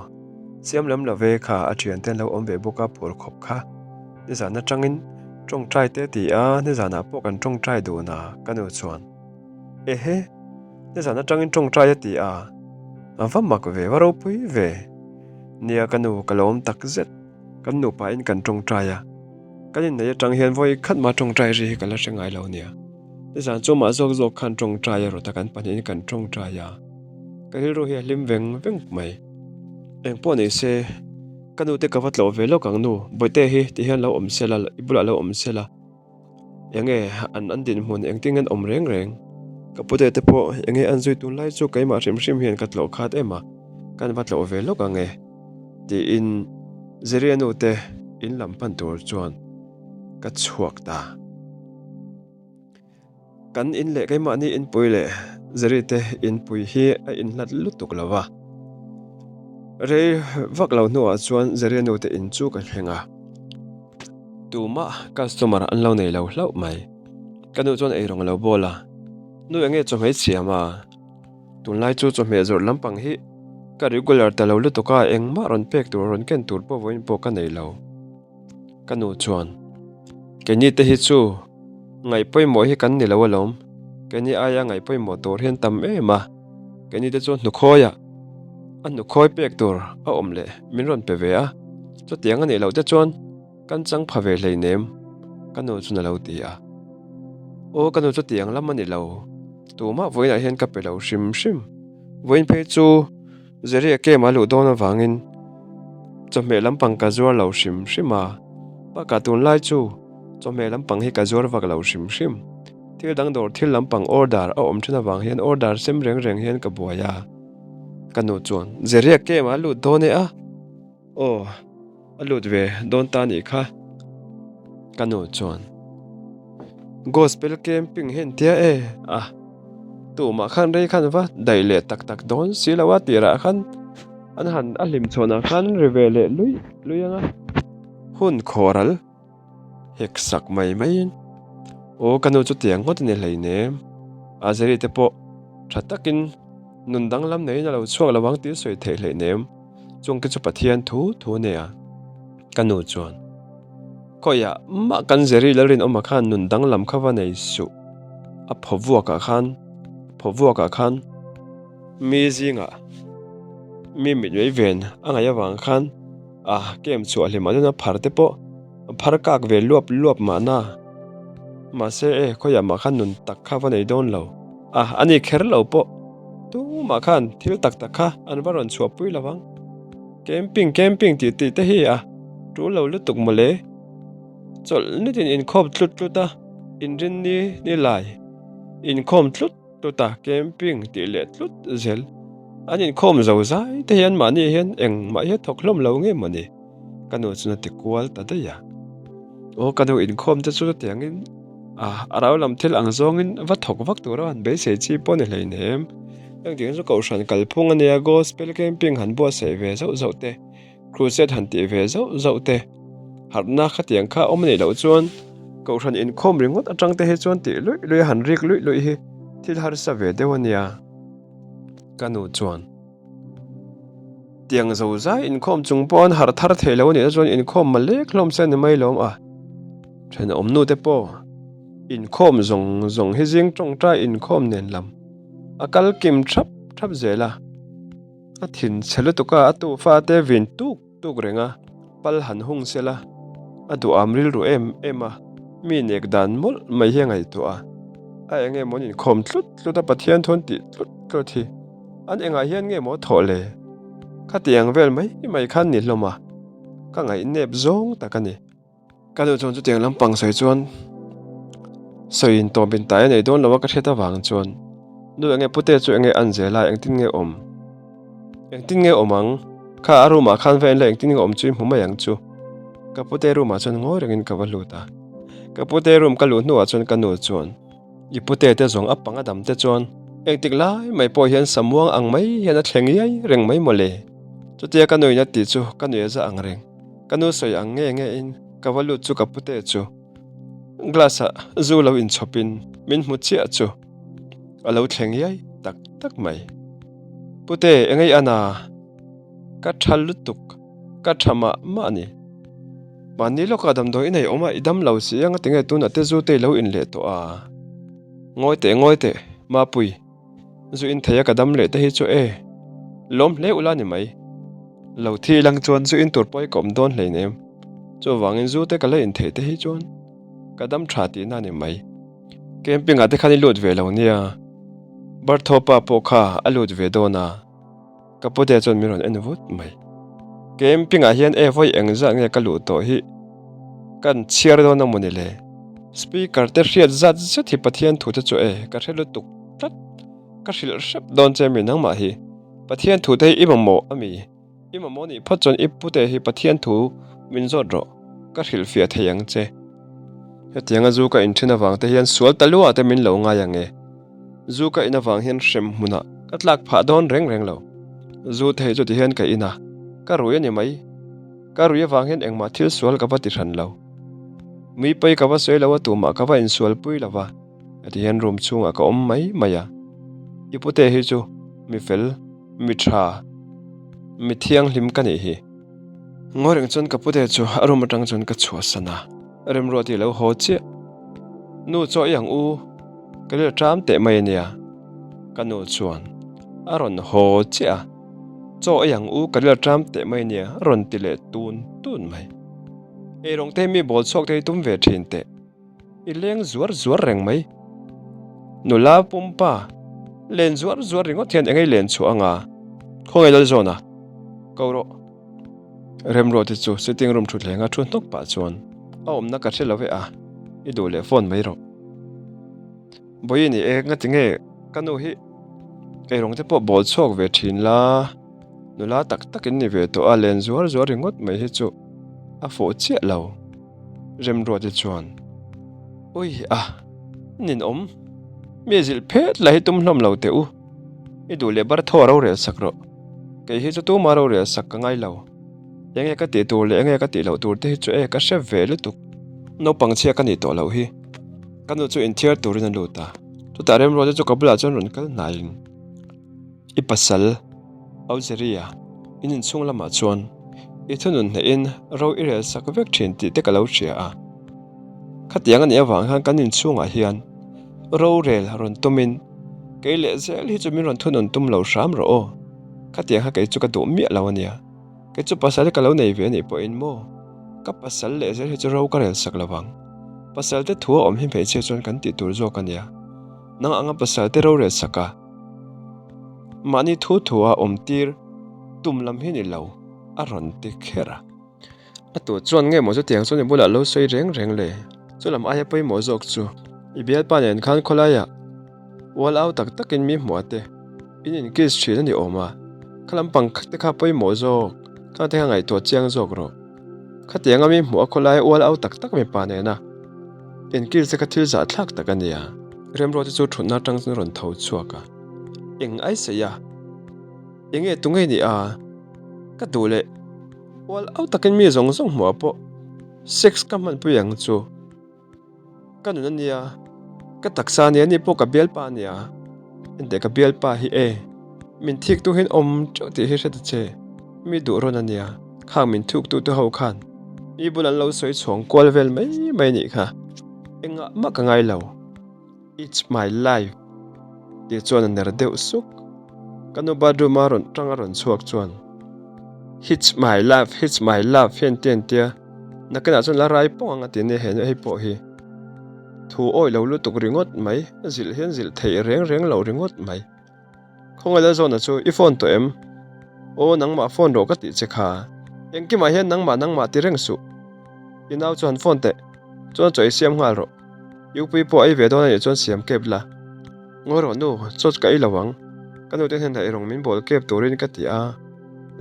Siam lem lo ve kha a thian te an lo awm ve bawk a phur khawp kha. Nizan atangin tawngtai te ti a, nizanah pawh kan tawngtai dun a ka nu chuan. Ehe! Nizan atangin tawngtai a ti a, a va mak ve, va ropui ve. Nia ka nu, ka lo awm tak zet. Kan nupa in kan tawngtai a, kan inneih atang hian vawi khat mah tawngtai ri hi ka la hre ngai lo nia. Nizan chu mah zawk zawk khan tawngtai a rawt a, kan pahnihin kan tawngtai a, ka rilru hi a hlim veng veng mai. Engpawh nei se, ka nute ka va tlawh ve lawk ang nu, Bawihte hi ti hian lo awm sela, i bulah lo awm sela. Enge an an dinhmun engtin an awm reng reng? Ka pute te pawh enge an zui tun lai chu keimah hrim hrim hian ka tlawh khat em a, kan va tlawh ve lawk ang e tiin Zeria nu te in lam pan tur chuan ka chhuak ta. Kan in leh keimahni inpui leh Zeri te inpui hi a inhlat lutuk lo va. Rei vak lo hnuah chuan Zeria nu te in chu ka thleng a. Tumah customer an lo nei lo hlauh mai. Ka nu chuan eirawng a lo bawl a, Nu enge chawhmeh siam a? Tunlai chu chawhmeh zawrh lampang hi ka regular ta lo lutuk a, engmah rawn pek tur rawn ken tur pawh vawiin pawh ka nei lo. Ka nu chuan, Keini te hi chu ngaih pawimawh hi kan ni lo alawm, keini aia ngaih pawimawh tur hian tam em a, keini te chu hnukhawi ah a hnukhawi pek tur a awm leh min rawn pe ve a, chutiang a nih loh te chuan kan chang pha ve hleinem ka nu chuan a lo ti a. Aw ka nu chutiang lam a ni lo, tumah vawiinah hian ka pe lo hrim hrim, vawiin phei chu. Zeria kem a luh dawn avangin chawhmeh lampang ka zuar lo hrim hrim a, bakah tunlai chu chawhmeh lampang hi ka zuar vak lo hrim hrim. Thil dang dawr thil lampang order a awm thin avang hian order sem reng reng hian ka buai a. Ka nu chuan Zeria kem a lut dawn e a? Aw. A lut ve dawn ta nih kha. Ka nu chuan Gospel camping hi an tia e a, tumah khan rei khan va daih leh tak tak dawn si lo a tirah khan an han a hlim chhawnah khan ri ve leh luih luih ang a, hun khawral hek sak mai maiin aw ka nu chu tiang ngawt a ni hleinem Azeri te pawh tha takin nun danglam neiin a lo chhuak lo ang tih sawi theih hleinem. Chung te chu Pathian thu thu a nia. Ka nu chuan, Khawiah mah kan Jerry Lalrinawma khan nun danglam kha va nei suh. A phaw vuakah khan, phaw vuakah khan mi zingah mi mit mei ven a ngaih avang khan a kem chhuah hlimah chuan a phar te pawh a phar kak ve luap luap mahna. Mahse e, khawiah mah khan nun tak kha va nei dawn lo. A, a ni kher lo pawh. Tumah khan thil tak tak kha an va rawn chhuahpui lo vang. Camping camping tih tih te hi a tul lo lutuk mawle. Chawlh nitin inkhawm tlut tlut a, inrinni ni lai inkhawm tlut tlut a, camping tih leh tlut zel. An inkhawm zo zai te hian mahni hian engmah hi a thawk hlawm lo nge mawni? Ka nu chuan a ti kual ta daih a. Aw ka nu inkhawm te chu chutiangin a a rau lam thil ang zawngin va thawk vak tura han beisei chi pawh ni hleinem. Engtiang chu kohhran kalphung a nia gospel camping han buatsaih ve zauh zauh te. Crusade han tih ve zauh zauh te, harhna khatiang kha awm anih loh chuan Kohhran inkhawm ringawt atang te hi chuan tih luih luih a han rik luih luih hi thil harsa ve deuh a nia. Ka nu chuan tiang zo zai inkhawm chung pawh an harh thar thei lo anih na chuan inkhawm malek hlawm se ni mai lawm a. Thenawm nu te pawh inkhawm zawng zawng hi zing tawngtai inkhawm nen lam a kal kim thap thap zel a. A thin chhe lutuk a, a tu fate vin tuk tuk reng a, pal han hung sel a, a duham rilru em em a, mi nek dan mawlh mai hi a ngaihtuah a, a eng emaw an inkhawm tlut tlut a, Pathian thu an tih tlut tlut hi an engah hian nge maw thawh le? Khatiang vel mai mai khan ni hlawm a, ka ngaihnep zawng tak a ni. Ka nu chuan chutiang lampang sawi chuan sawi in tawp in tai a nei dawn lo a ka hriat avang chuan nu enge pute chu enge an zel a engtin nge awm engtin nge awm ang kha a room ah khan va en la engtin nge awm chu i hmu mai ang chu ka pute room ah chuan ngawi rengin ka va lut a ka pute room ka luh hnuah chuan ka nu chuan i pute te zawng a panga dam te chuan engtik lai mai pawh hian samuang ang mai hian a thleng iai reng mai mawle chutia ka nuin a tih chu ka nuih a za ang reng. Ka nu sawi ang nge nge in ka va lut chu ka pute chu glass ah zu lo inchhawp in min hmu chiah chu a lo thleng iai tak tak mai. Pute engei a na ka tha lutuk ka tha mah mah a ni. Mahni lawkah damdawi i nei awm a i dam lo si ang a tinge tunah te zu te i lo in leh tawh a. Ngawi teh ngawi teh Mapui. Zu in thei a ka dam leh te hi chu e, lawm hle ula ni mai. Lo thi ilang chuan zu in tur pawh i ka awm dawn hleinem. Chuvangin zu te ka la in theih te hi chuan ka dam tha tihna ni mai. Camping ah te khan i lut ve lo nia, Barthopa pawh kha a lut ve dawn a. Ka pute chuan min rawn en vut mai. Camping ah hian e vawi eng zat nge ka luh tawh hi kan chhiar dawn a mawni le. Speaker te hriat zat zet hi Pathian thu te chu e ka hre lutuk tlat. Ka hrilh hrep dawn che mi nangmah hi. Pathian thu te hi i mamawh a mi? I mamawh nih phawt chuan i pute hi Pathian thu min zawt rawh. Ka hrilh fiah thei ang che. Hetianga zu ka inthen avang te hian sual ta luah te min lo ngai ang e. Zu ka in avang hian hrem hmunah ka tlak phah dawn reng reng lo. Zu thei chu tihian ka in a, ka rui a ni mai. Ka rui avang hian engmah thil sual ka va ti hran lo. Mui pawi ka va sawi lo a, tumah ka va insual pui lo va, heti hian room chhungah ka awm mai mai a. I pute hi chu mi fel, mi tha, mi thianghlim ka nih hi. Ngawi reng chuan ka pute chu a room atang chuan ka chhuahsan a, Remruati lo haw chiah. Nu chaw i ang u. Ka lel ṭam teh mai a nia, ka nu chuan a rawn haw chiah a, Chaw ei ang u ka lel ṭam teh mai a nia a rawn ti leh tun tun mai. Eirawng te mi bawl chhuak te hi tum ve ṭhin teh, i leng zuar zuar reng mai. Nula pumpa len zuar zuar ringawt hian engei len chhuah anga khawngaih Lalzawna ko rawh. Remruati chu sitting room thutthleng a thu hnawk pah chuan a awmna ka hre lo e a, i duh leh phone mai rawh. Bawihi ni e, ngati nge ka nu hi eirawng te pawh bawl chhuak ve thin la, nula tak tak in ni ve tawh a, len zuar zuar ringawt mai hi chu a fuh chiah lo. Remruati chuan Ui a, ninawm, mi zilh phet la hi tum hlawm lo teh u, i duh leh bar thaw rorel sak rawh. Kei hi chu tuma rorel sak ka ngai lo. Enge ka tih tur leh enge ka tih loh tur te hi chu e ka hre ve lutuk. Naupang chhia ka nih tawh loh hi. Ka nu chu inthiar turin a lut a. Chutah Remruata chu ka bulah chuan rawn kal hnaiin i pasal Auzeria in inchhung lamah chuan i thunun hnehin ro i rel sak vek thin tih te ka lo hria a. Khatiang a nih avang hian kan inchhungah hian rorel rawn tumin kei leh zel hi chu min rawn thunun tum lo hram rawh aw. Khatiang kha kei chu ka duh miah lo a nia. Kei chu pasal hi ka lo nei ve a nih pawhin maw ka pasal leh zel hi chu ro ka rel sak lo vang. Pasal te thu a awm hi hmeichhia chuan kan tih tur zawk a nia. Nang anga pasal te rorel sak a mahni thu thu a awm tir tum lam hi ni lo a rawn ti kher a. A tu chuan nge maw chutiang chuan i bulah lo sawi reng reng le? Chulam aia pawimawh zawk chu i bialpa nen khan khawlaiah ual au tak takin mi hmuh te in in kiss thin a ni awm a, kha lampang te kha pawimawh zawk, khang te kha ngaihtuah chiang zawk rawh. Khatianga mi hmuh a khawlaia ual au tak tak mipa nena in kiss te kha thil zahthlak tak a nia. Remruata chu thutna atang chuan a rawn tho chhuak a, Eng ai sawi a? Enge tunge ni a? Ka duh leh ual au takin mi zawng zawng hmuh ah pawh sex ka hmanpui ang chu. Ka nun a nia, ka taksa a nia, ani pawh ka bialpa a nia. Enteh ka bialpa hi e, min thik tu hian awm teuh tih hi hre ta che, mi duh rawn a nia, khang min thuk tu te ho khan mi bul an lo sawi chhuang kual vel mai mai a nih kha, engah mah ka ngai lo. It's my life tih chuan a ner deuh suk. Ka nu bathroom a rawn tang a rawn chhuak chuan Hits my life, hits my love hian ti an tia, nakinah chuan la rai pawng ang a ti nia he hei pawh hi. Thu awih lo lutuk ringawt mai, zilh hian zilh theih reng reng lo ringawt mai. Khawngaih Lalzawna chu i phone tawh em? Aw nangmah phone rawh ka tih che kha. Engkimah hian nangmah nangmah ti reng suh. I nau chu han phone teh. Chuan chaw i siam nghal rawh. Upui pawh ei ve dawn a nih chuan siam kep la. Ngawi rawh nu, chaw ka ei lo ang. Ka nute hnenah i rawng min bawl kep turin ka ti a.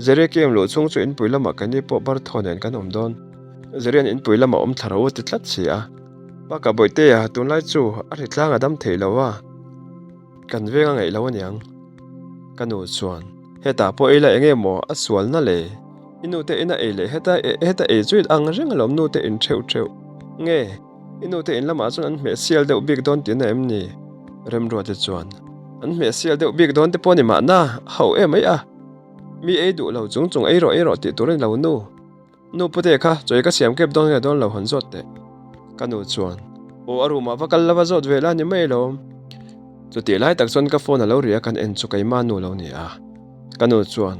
Zeri kem luh chhung chu inpui lamah keini pawh Bartho nen kan awm dawn. Zerian inpui lamah awm thla rawh u ti tlat si a. Bakah Bawihtea tunlai chu a hritlang a dam thei lo a. Kan veng a ngaih lo aniang. Ka nu chuan, Hetah pawh ei la enge maw a sualna le? I nute ina ei leh heta heta ei chu in ang reng alawm nute in theuh theuh. Nge, i nute in lamah chuan an hmeh sial deuh bik dawn tihna em ni? Remruate chuan, An hmeh sial deuh bik dawn te pawh ni mahna, a hauh em mai a. Mi ei duh lo chung chung ei rawh ei rawh tih tur a ni lo nu. Nu pute kha chawi ka siam kep dawn nge dawn lo han zawt teh. Ka nu chuan, Aw a room ah va kal lova zawt ve la ni mai alawm. Chutih lai tak chuan ka phone a lo ri a kan en chu keima nu lo ni a. Ka nu chuan,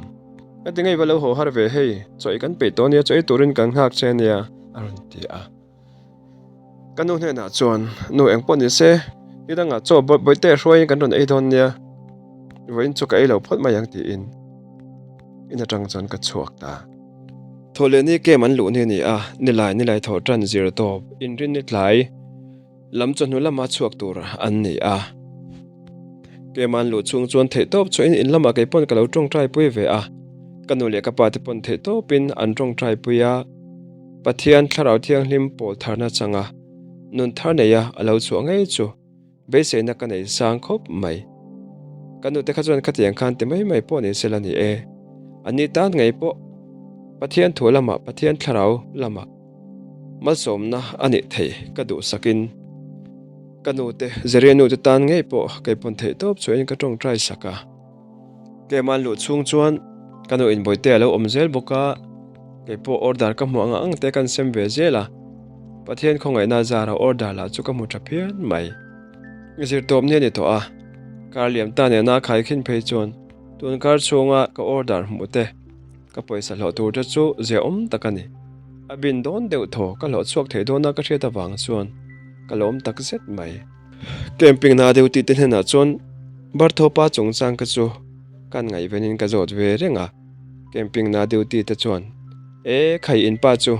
Ka ti ngei va lo haw har ve hei, chawi kan peih tawh nia chawi turin kan nghak che nia a rawn ti a. Ka nu hnenah chuan, Nu engpawh ni se, ni dangah chaw bawihte hruaiin kan rawn ei dawn nia, vawiin chu ka ei lo phawt mai ang tiin in atang chuan ka chhuak ta. Thawhlehni kem an luh ni a ni a, nilai nilai thawh tan zir tawp inrin ni tlai lam chawhnu lama chhuak tur an ni a. Kem an luh chhung chuan theihtawp chhuahin in lamah kei pawn ka lo tawngtai pui ve a, ka nu leh ka pa te pawn theihtawpin an tawngtai pui a. Pathian Thlarau Thianghlim pawl tharna changa nun thar neia a lo chhuah ngei chu beiseina ka nei sang khawp mai. Ka nute kha chuan khatiang khan ti mai mai pawh ni sela ni e. A ni tan ngei pawh Pathian thu lamah Pathian Thlarau lamah malsawmna a nih thei ka duhsakin ka nute Zeria nute tan ngei pawh kei pawn theih tawp chuahin ka tawngtai sak a. Tlem an luh chhung chuan ka nu in bawihte a lo awm zel bawk a, kei pawh order ka hmuh ang ang te kan sem ve zel a, Pathian khawngaihna zara order lah chu ka hmu tha phian mai. Zirtawp ni a ni tawh a, kar liam ta nena khai khin phei chuan tun kar chhunga ka order hmuh te, ka pawisa hlawh tur te chu ziaawm tak a ni. A bin dawn deuh thaw ka hlawh chhuak thei dawna ka hriat avang chuan ka lawm tak zet mai. Camping na deuh tih te hnenah chuan Barthopa chungchang ka chu kan ngaihvenin ka zawt ve reng a, camping na duty te chuan E khai in pa chu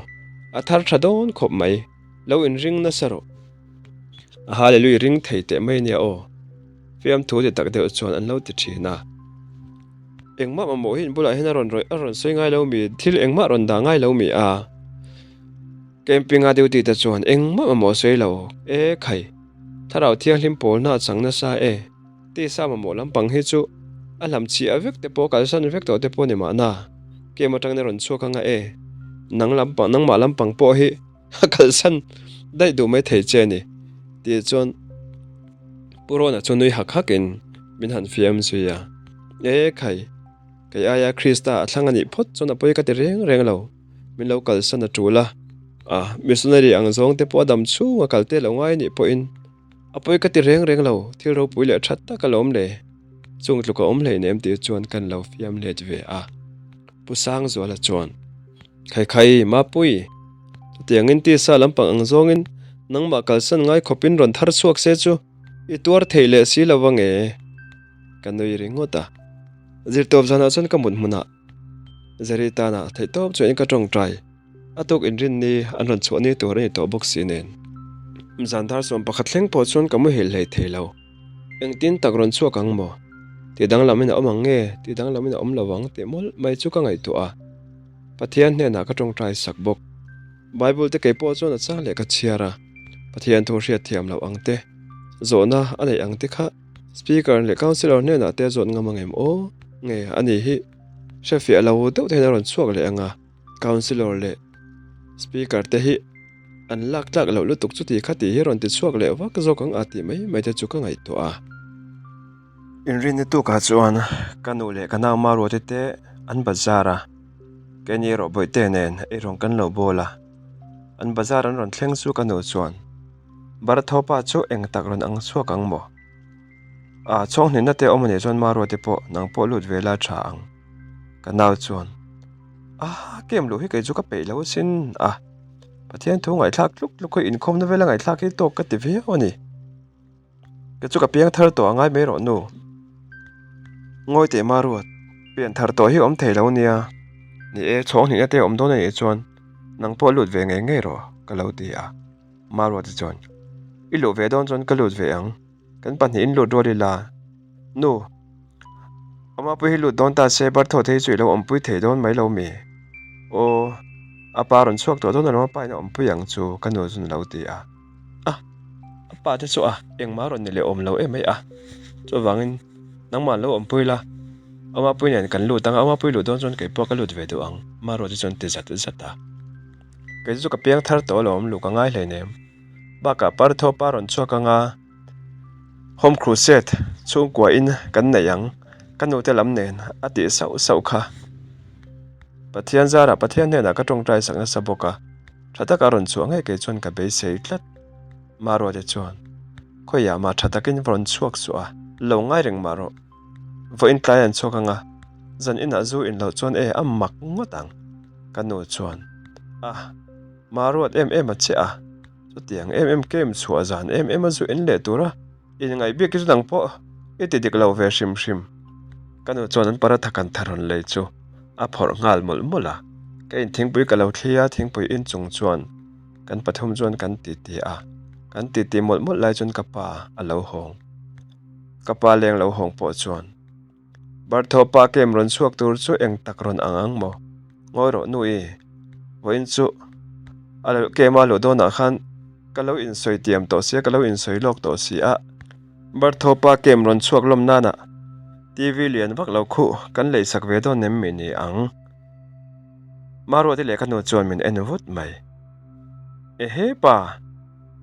a thar tha dawn khawp mai, lo inring nasa rawh. A hallelui ring thei teh mai nia aw, fiamthu ti tak deuh chuan an lo ti thin a. Engmah mamawh hi in bulah hian a rawn rawih a rawn sawi ngai lo mi, thil engmah rawn dah ngai lo mi a. Camping-a duty te chuan engmah mamawh sawi lo e khai, Thlarau Thianghlim pawlna a chang nasa e, tisa mamawh lampang hi chu a hlam chhiah vek te pawh kalsan vek tawh te pawh ni mahna, camp atangin a rawn chhuak anga e, nang lampang nangmah lampang pawh hi a kalsan daih duh mai thei che a ni tih chuan Pu Rawna chu nui hak hakin min han fiam zui a, e khai, kei aia Krista a thlang a nih phawt chuan a pawi ka ti reng reng lo. Min lo kalsan a tul a, a missionary ang zawng te pawh a dam chhung a kal te lo ngai anih pawhin a pawi ka ti reng reng lo, thil ropui leh that tak alawm le, chung tluk a awm hleinem tih chuan kan lo fiam let ve a. Pu Sangzuala chuan, Khai khai, Mapui, chutiangin tisa lampang ang zawngin nangmah kalsan ngai khawpin rawn thar chhuak se chu i tuar thei leh si lo ange, ka nui ringawt a. Zirtawp zanah chuan ka mut hmunah Zari tana theihtawp chuan ka tawngtai. A tuk inrinni an rawn chhuah ni tur a ni tawh bawk si nen. Zan dar 11 thleng pawh chuan ka muhil hlei thei lo. Engtin tak rawn chhuak ang maw? Tih danglamin a awm ang nge? Tih danglamin a awm lo ang tih mawlh mai chu ka ngaihtuah a. Pathian hnenah ka tawngtai sak bawk. Bible te kei pawh chuan a chang leh ka chhiar a, Pathian thu hriat thiam loh ang te, zawhna a neih ang te kha Speaker leh Councillor hnenah te a zawt ngam ang em aw? Nge a ni hi hrefiah lo deuh te hian a rawn chhuak leh ang a, Councillor leh Speaker te hi an lak tlak loh lutuk chuti kha tih hi rawn ti chhuak leh vak zawk ang a tih mai mai te chu ka ngaihtuah a. Inrinna tukah chuan ka nu leh ka nau Maruate te an bazar a, keini erawh Bawihte nen eirawng kan lo bawl a. An bazar an rawn thleng chu ka nu chuan, Barathopa chu eng tak rawn ang chhuak ang maw? A, chhawnghnihna te awm a nih chuan Maruate pawh nang pawh lut ve la tha ang. Ka nau chuan, A, kem luh hi kei chu ka peih lo asin a, Pathian thu ngaihthlak tluk tluk hi inkhawmna vela ngaihthlak hi tawk ka ti viau a ni. Ka chu ka piang thar tawh a ngai mai rawh nu. Ngawi teh Maruat, pian thar tawh hi awm thei lo nia. Ni e, chhawng hnihna te awm dawn a nih chuan nang pawh lut ve ngei ngei rawh ka lo ti a. Maruat chuan, I luh ve dawn chuan ka lut ve ang, kan pahnihin lut rual ila. Nu, Ama pui hi lut dawn ta se Bartho te hi chu i lo awmpui thei dawn mai lo mi? Aw, a pa rawn chhuak tawh dawn alawm a pa in a awmpui ang chu ka nu chuan a lo ti a. A, a pa te chu a engmah rawn ni leh awm lo em mai a, chuvangin nangmah an lo awmpui la, Ama pui nen kan lut ang a, Ama pui luh dawn chuan kei pawh ka lut ve duh ang, Maruati chuan ti zat zat a. Kei chu ka piang thar tawh alawm, luh ka ngai hleinem. Bakah Partho pa rawn chhuak ang a, Home Crusade chhungkua in kan nei ang, ka nute lam nen a tih sauh sauh kha. Pathian zarah Pathian hnenah ka tawngtai sak nasa bawk a. Tha taka rawn chhuah ngei kei chuan ka beisei tlat. Maruate chuan, Khawiah mah tha takin va rawn chhuak suh a, lo ngai reng mah rawh. Vawiin tlai an chhuak ang a, zan inah zu in loh chuan e a mak ngawt ang. Ka nu chuan, A, Maruat em em a che a, chutiang em em kem chhuah zan em em a zu in leh tura inngaih bik hi chu nang pawh i ti dik lo ve hrim hrim. Ka nu chuan an paratha kan tha rawn lei chu a phawrh nghal mawlh mawlh a, ka in thingpui ka lo thli a, thingpui in chung chuan kan pathum chuan kan titi a, kan titi mawlh mawlh lai chuan ka pa a lo hawng. Ka pa leng lo hawng pawh chuan Barthopa kem rawn chhuak tur chu eng tak rawn ang ang maw? Ngawi rawh nu i, vawiin chu a lo kem a luh dawnah khan ka lo insawi tiam tawh sia, ka lo insawi lawk tawh si a. Barthopa kem rawn chhuak lawm nana TV lian vak lo khuh kan lei sak ve dawn em mi ni ang? Maruati leh ka nu chuan min en vut mai. Ehe pa,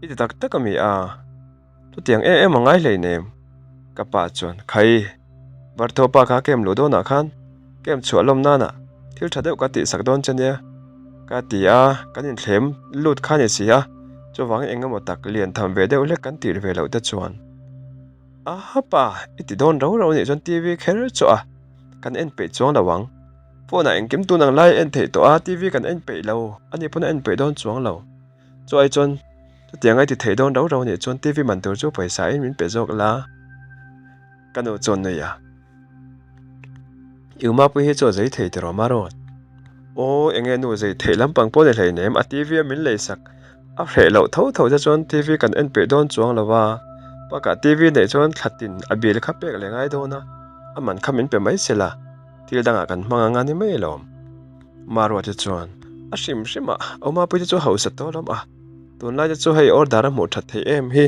i ti tak tak a mi a? Chutiang em em a ngai hleinem. Ka pa chuan, Khai, Barthopa kha kem luh dawnah khan kem chhuah lawm nana thil tha deuh ka tihsak dawn che nia ka ti a, kan inthlem lut kha ni si a, chuvangin eng emaw tak lian tham ve deuh hlek kan tir ve loh te chuan. Aha pa, i ti dawn rau rau nih chuan TV kher chu a, kan en peih chuang lo ang. Phone ah engkim tun ang lai en theih tawh a, TV kan en peih lo, ani pawn a en peih dawn chuang lo. Chu ai chuan chutiang ai ti thei dawn rau rau nih chuan TV man tur chu pawisa in min pe zawk la. Ka nu chuan nui a. I umapui hi chu a zei thei tiraw Marawt? Aw, enge nu zei theih lampang pawh ni hleinem, a TV a min lei sak. A hreh loh tho tho te chuan TV kan en peih dawn chuang lo a, bakah TV neih chuan thla tin a bill kha pek leh ngai dawn a, a man kha min pe mai se la, thil dangah kan hmang anga ni mai alawm. Maruate chuan a hrim hrim a, Awmapuite chu hausa tawh lawm a, tunlai te chu hei order a hmuh that theih em hi.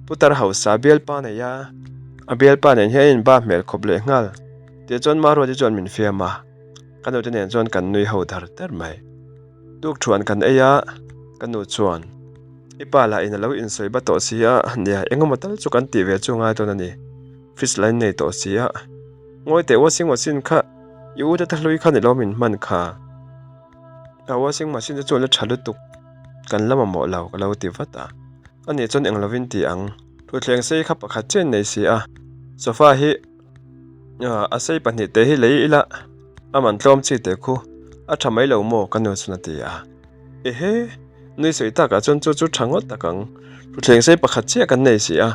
Putar hausa bialpa nei a, a bialpa nen hian in ba hmel khawp leh nghal. Tih chuan Maruati chuan min fiam a, ka nute nen chuan kan nui ho dar dar mai. Tuk thuan kan ei a, ka nu chuan, I pa lah in a lo insawi ba tawh si a, nia engemaw tal chu kan tih ve chu ngai dawn a ni, fridge la in nei tawh si a, ngawi teh washing machine kha i u te ta hlui kha ni lo min hman kha. A washing machine te chu a la tha lutuk, kan la mamawh lo ka lo ti vat a. Ani chuan eng lovin ti ang, thutthleng sei kha pakhat chiah in nei si a, sofa hi a sei pahnih te hi lei ila a man tlawm chi teh khu a tha mai lo maw ka nu chuan a ti a. Ehe, nui sawi takah chuan chu chu tha ngawt tak ang, thutthleng sei pakhat chiah kan nei si a,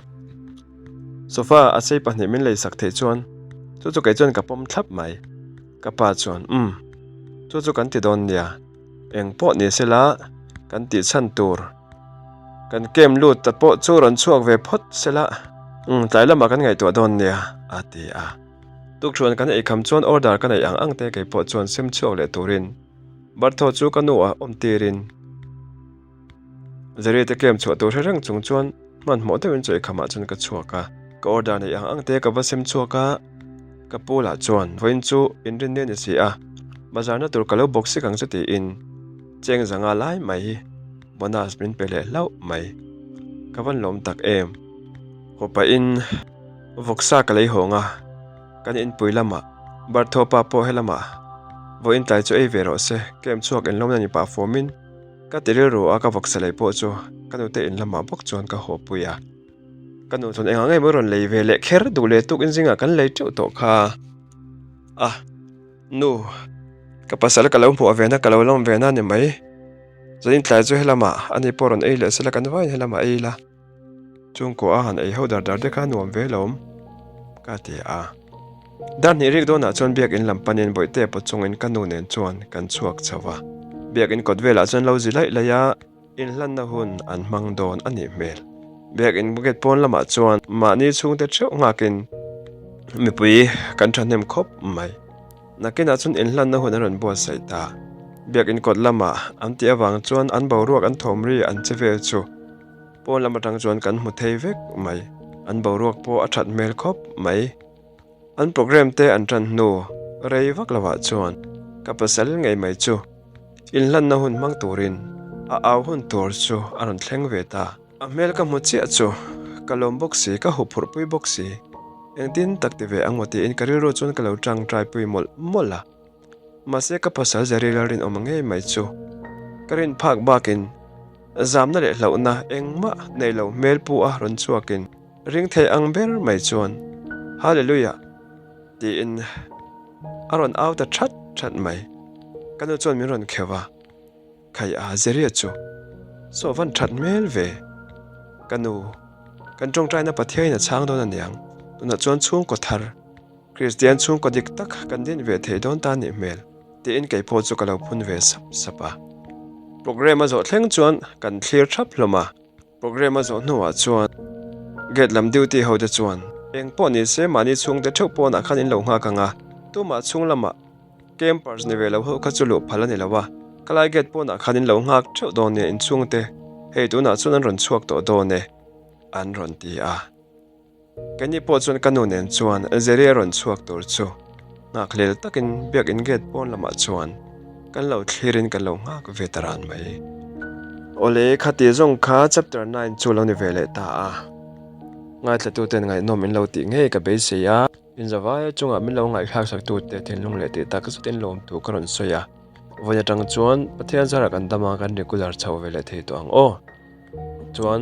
sofa a sei pahnih min lei sak theih chuan chu chu kei chuan ka pawm thlap mai. Ka pa chuan, Umm, chu chu kan ti dawn nia. Eng pawh ni sela kan tih chhan tur kan kem lut ta pawh chu rawn chhuak ve phawt sela umm tlai lamah kan ngaihtuah dawn nia a ti a. Tukṭhuan kan eikham chuan order ka neih ang ang te kei pawh chuan sem chhuak leh turin Bartho chu ka nu ah awm tirin Zari te kem chhuah tur hre reng chung chuan hmanhmawh deuhin chaw eikham ah chuan ka chhuak a. Ka order neih ang ang te ka va sem chhuak a, ka pu lah chuan vawiin chu inrin nen i si a, bazar na tur ka lo bawk sik ang che tiin cheng zanga lai mai bonus min pe leh hlauh mai. Ka van lawm tak em. Haw pahin vawksa ka lei hawng a, kan inpui lamah Bartho pa pawh helamah vawiin tlai chu ei ve rawh se, kem chhuak inlawmna ni pah fawmin Ka ti rilru a, ka vawksa lei pawh chu ka nute in lamah bawk chuan ka haw pui a. Ka nu chuan engah ngei maw rawn lei ve leh kher duh leh tuk in zingah kan lei teuh tawh kha. A, nu, ka pasal ka lo hmuh ve na ka lo lawm ve na ni mai. Zanin tlai chu helamah ani pawh rawn ei leh sela kan vaiin helamah ei ila. Chungkaw a han ei ho dar dar te kha nuam ve lawm ka ti a. Dar hnih rik dawnah chuan biakin lam panin bawihte pawt chungin ka nu nen chuan kan chhuak chho a. Biakin kawt velah chuan lo zi laih laih a, inhlanna hun an hmang dawn a nih hmel. Biakin gate pawn lamah chuan mahni chhungte theuh nghakin mipui kan thahnem khawp mai. Nakinah chuan inhlanna hun an rawn buatsaih ta. Biakin kawt lamah an tih avang chuan an boruak an thawm ri an che vel chu. Pawn lam atang chuan kan hmu thei vek mai. An boruak pawh a that hmel khawp mai. An programme te an tan hnu rei vak lovah chuan ka pasal ngei mai chu inhlanna hun hmang turin a au hun tur chu a rawn thleng ve ta. A hmel ka hmu chiah chu ka lawm bawk si, ka huphurh pui bawk si. Engtin tak ti ve ang maw tiin ka rilru chuan ka lo tangtai pui mawlh mawlh a. Mahse ka pasal Jerry Lalrinawma ngei mai chu ka rin phak bakin zamna leh hlauhna engmah nei lo hmel pu a rawn chhuakin ring thei ang ber mai chuan Hallelujah tiin a rawn au ta that that mai. Ka nu chuan min rawn kheuh a, Khai a Jerry chu saw van that hmel ve. Ka nu, kan tawngtaina Pathiain a chhang dawn aniang, tunah chuan chhungkaw thar Kristian chhungkaw dik tak kan din ve thei dawn ta nih hmel tiin kei pawh chu ka lo phun ve sap sap a. Programme a zawh thleng chuan kan thlir thap hlawm a, programme a zawh hnuah chuan gate lam duty ho te chuan eng pawh ni se mahni chhungte theuh pawnah khan in lo nghak ang a, tumah chhung lamah campers ni ve lo ho kha chu luh phal a ni lo a, khalai gate pawnah khan in lo nghak theuh dawn nia inchhungte hei tunah chuan an rawn chhuak tawh dawn e an rawn ti a. Keini pawh chuan ka nu nen chuan Jerry a rawn chhuak tur chu nghakhlel takin biakin gate pawn lamah chuan kan lo thlirin kan lo nghak ve ta ran mai. Awle, khati zawng kha chapter 9 chu lo ni ve leh ta a. Ngaithlatuten ngaihnawm in lo tih ngei ka beisei a. Inzavaia chungah min lo ngaihthlak saktute thinlung leh tih tak zetin lawmthu ka rawn sawi a. Vawiin atang chuan Pathian zarah kan dam a, kan regular chho ve leh thei tawh ang aw. Chuan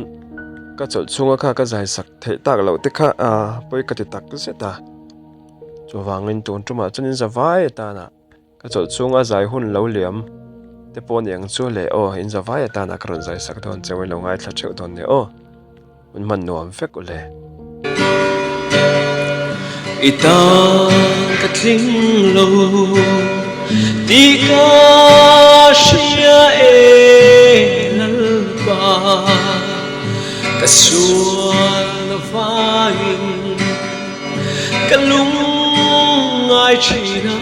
ka chawlh chhunga kha ka zai sak theih tak loh te kha ah pawi ka ti tak zet a. Chuvangin tun tumah chuan in za vai atana ka chawlh chhunga zai hun lo liam te pawh ni ang chu le aw in za vai atana ka rawn zai sak dawn cheu in lo ngaithla theuh dawn nia aw. Hun hman nuam vek u le. I tan ka tling lo tih ka hria e Lalpa, ka sual na vangin ka lungngai thin a.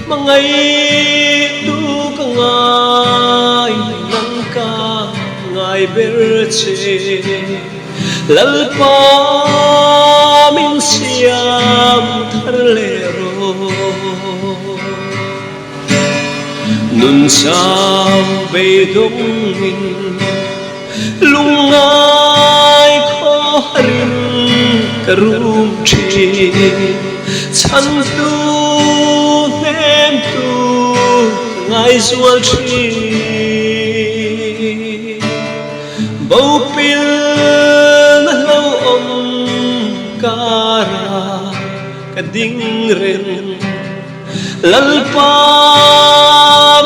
Hmangaihtu ka ngai nang ka ngai ber che Lalpa min siam thar leh rawh. Nun chau beidawngin Lungngai khawharin ka rum thin, chhantu hnemtu ka ngaizual thin. Bopil na hlauhawm karah ka ding reng. Lalpa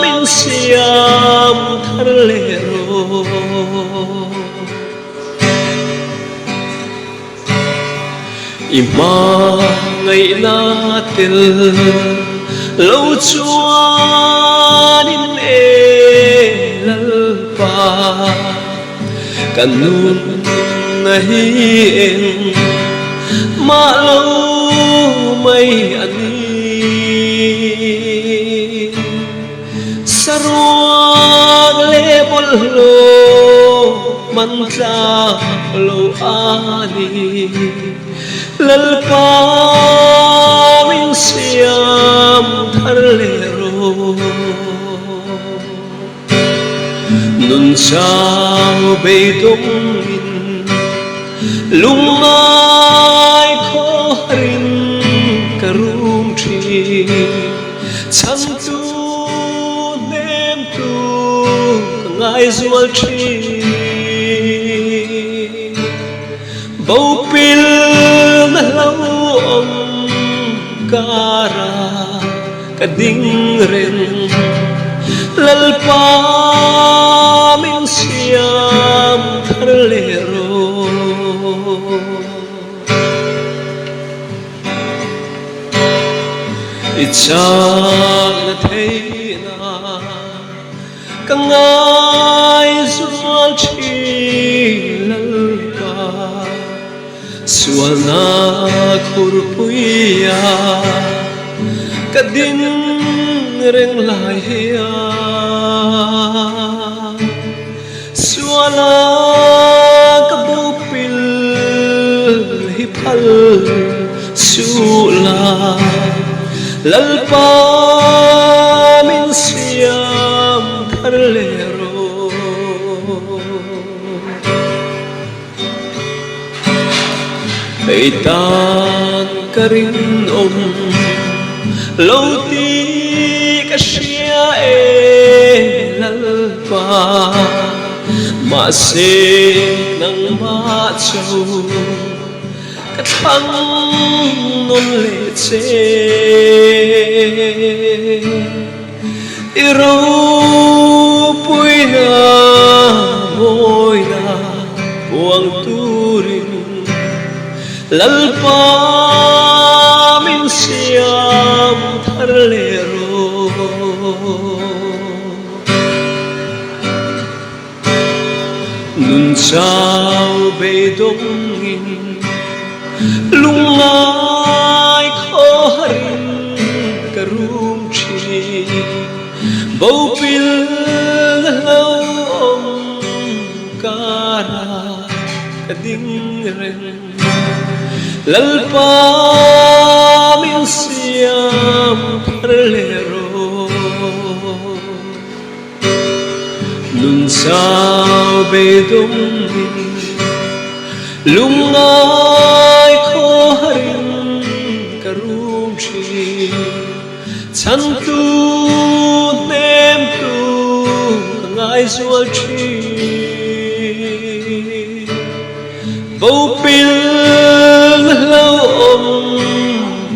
min siam thar leh rawh. I hmangaihna tel Lo chuanin e Lalpa ka nunna hi eng mah lo mai a ni. Saruak leh bawlhhlawh hman tlak lo a ni. Lalpa min siam thar leh rawh. Nun chau beidawngin lungngai khawharin ka rum thin. Chhangtu hnemtu ka ngaizual thin. Bopil na hlauhawm kara ka ding reng Lalpa min siam thar leh rawh. I chakna theihna Ka ngaizual thin Lalpa, sualna khurpuia ka ding reng lai hian suala ka bopil hi phal suh la Lalpa min siam thar leh rawh. Hei tan ka rinawm lo tih ka hria e Lalpa, mahse nangmah chu Ka thlang nawn leh che. I ropuina mawina puang turin Lalpa min siam thar leh rawh. Nun chau beidawngin lungngai khawharin ka rum thin. Bopil na hlauhawm kara ka ding reng. Lalpa min siam thar leh rawh. Nun chau beidawngin lungngai khawharin ka rum thin. Chhantu hnemtu ka ngaizual thin. Bopil hlauhawm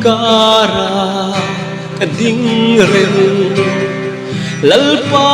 kara ka ding reng. Lalpa.